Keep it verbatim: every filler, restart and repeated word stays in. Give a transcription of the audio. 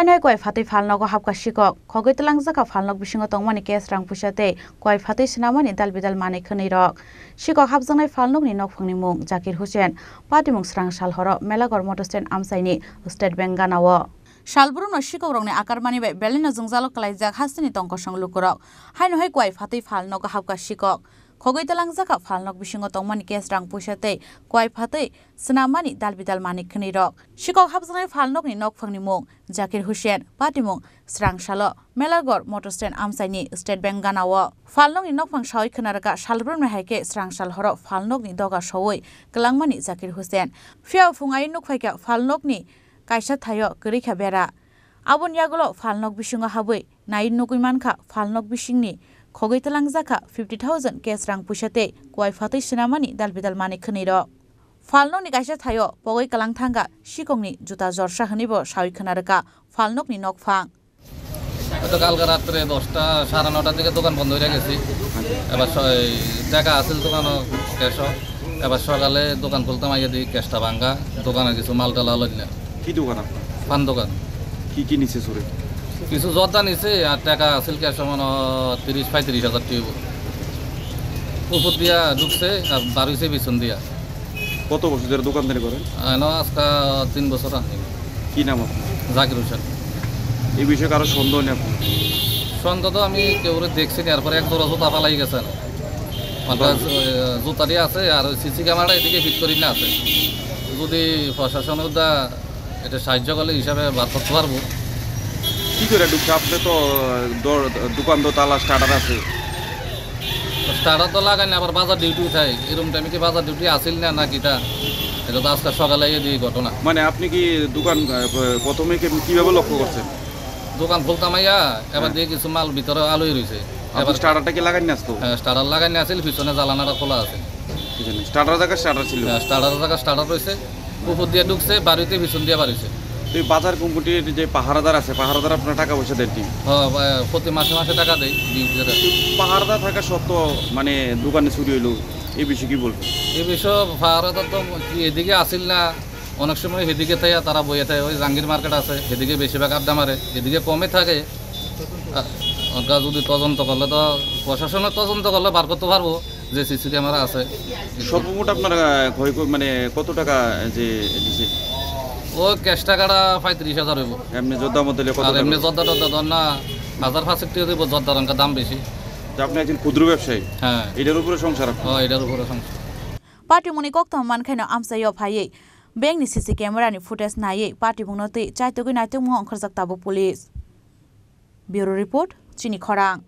Haino hai kuai phatwi phalnogo hapkha sikok. Khogwi twlangjakha phalnok bisingo tongmani cash rang puisa tei kuai phatwi swnamani dal bidal manwi khwnwi rok. Sikok hapjaknai phalnokni nokphangni mung Zakir Hussain, patimung srang sal horo Melagor motor stand amchaini State Bank ganao. Salbrumno sikokrokni akarmani bai belai no jwngjalo kwlaijak hasteni tongkosong lukurok. Haino hai kuai phatwi phalnogo hapkha sikok. Khogwi twlangjakha phalnok bisingo tongmani cash rang puisa tei kuai phatwi swnamani dal bidal manwi khwnwi rok. Sikok hapjaknai phalnokni nokphangni mung Zakir Hussain, patimung srang salo Melagor motor stand amchaini State Bank ganao. Phalnokni nokphang sawi khwnarwkha salbrumni hai khe srang sal horo phalnokni doga sowi kwlangmani Zakir Hussain. Phiya phung ai nukphaikha phalnokni kaisa thaio kwrwikha bera. Aboni yagulo phalnok bisingo habwi nai nugwi mankha phalnok bisingni khogwi twlangjakha fifty thousand cash rang puisa tei kuai phatwi swnamani dal bidal manwi khwnwi rok. Phalnokni kaisa thaio pogwi kwlang thangkha sikokni juta jorsa hwnwibo sawi khwnarwkha phalnokni nokphang. হয়তো কালকে রাত্রে দশটা, সাড়ে নটার দিকে দোকান বন্ধ হয়ে গেছি। এবার স-, এই টাকা আছিল দোকানও, ক্যাশও। এবার সকালে দোকান খুলতাম, আইয়া দেখি ক্যাশটা ভাঙ্গা, দোকানে কিছু মাল টাল আলো না। কি দোকান আপনার? পান দোকান। কি কি নিছে চুরে? কিছু জর্দা নিছে আর টাকা আছিল ক্যাশও মনে হয় তিরিশ পঁয়ত্রিশ হাজার টিউব। উপর দিয়া ঢুকছে আর বার হইছে পিছন দিয়া। কত বছর ধরে দোকানদারি করেন? আনো আজকে তিন বছর আনি। কি নাম আপনার? জাকির হোসেন। এই বিষয়ে কারো সন্দেহ নেই আপনার? সন্দেহ তো আমি কেউরে দেখছি না, এরপরে এক জোড়া জুতা ফালাই গেছে না। অর্থাৎ, বাহ। আহ, জুতাটি আছে আর ওই সিসি ক্যামেরা এদিকে ফিট করি না আছে। যদি প্রশাসন ওটা এটা সাহায্য করলে হিসাবে বার করতে পারবো। কি করে ঢুকছে? আপনি তো, আহ, দর-, দোকান তো তালা স্টার্টার আছে। স্টার্টার তো লাগাই না, আবার বাজার ডিউটি উঠাই। এরকম টাইমে কি বাজার ডিউটি আসিল না, না কিটা? এটা তো আজকে সকালে এই দিয়ে ঘটনা। মানে আপনি কি দোকান, আহ, প-, প্রথমে কি, কিভাবে লক্ষ্য করছেন? দোকান খুলতাম আইয়া, এবার হ্যাঁ। দিয়ে কিছু মাল ভিতরে আলোই রয়েছে। আপনি এবার স্টার্টারটা কি লাগাই না আসতো? হ্যাঁ, স্টার্টার লাগাই না আসিল, পিছনে জ্বালানাটা খোলা আছে। পিছনে স্টার্টার জায়গা স্টার্টার ছিল? হ্যাঁ, স্টার্টার জায়গা স্টার্টার রয়েছে। উপর দিয়ে ঢুকছে, বাড়িতে পিছন দিয়ে বাড়িছে। তো এই বাজার কমিটির যে পাহারাদার আছে, পাহারাদার আপনার টাকা পয়সা দেন কি? হ্যাঁ, বা-, প্রতি মাসে মাসে টাকা দেয়, ডিউটি করে। পাহারাদার থাকা সত্ত্বেও মানে দোকানে চুরি হইলো, এই বিষয়ে কি বলবেন? এই বিষয়ে পাহারাদার তো কি এদিকে আসিল না, অনেক সময় এদিকে থাইয়া তারা বইয়া থাকে, ওই জাহাঙ্গীর মার্কেট আছে, এদিকে বেশিরভাগ আড্ডা মারে, এদিকে কমে থাকে। আ, ওটা যদি তদন্ত করলে তো, প্রশাসনের তদন্ত করলে বার করতে পারবো যে সিসি ক্যামেরা আছে। সর্বমোট আপনার, আহ, ক্ষয় ক-, মানে কত টাকা যে দিছে? ও ক্যাশ টাকাটা পঁয়ত্রিশ হাজার হইব। এমনি জর্দা মধ্যে কত আর টাকা? এমনি জর্দা টর্দা ধর না, হাজার পাঁচেক টাকা দিব, জর্দার অঙ্কা দাম বেশি। তা আপনি একজন ক্ষুদ্র ব্যবসায়ী? হ্যাঁ। এটার উপরে সংসার আপনার? হ্যাঁ, এটার উপরে সংসার। Party mungni koktwma mankhaino amchaio phaiwi bank ni C C camera ni footage naiwi party mungno twi chaitugwi naitukmungo ongkhorjak tabuk police. Bureau report, Chini Khorang.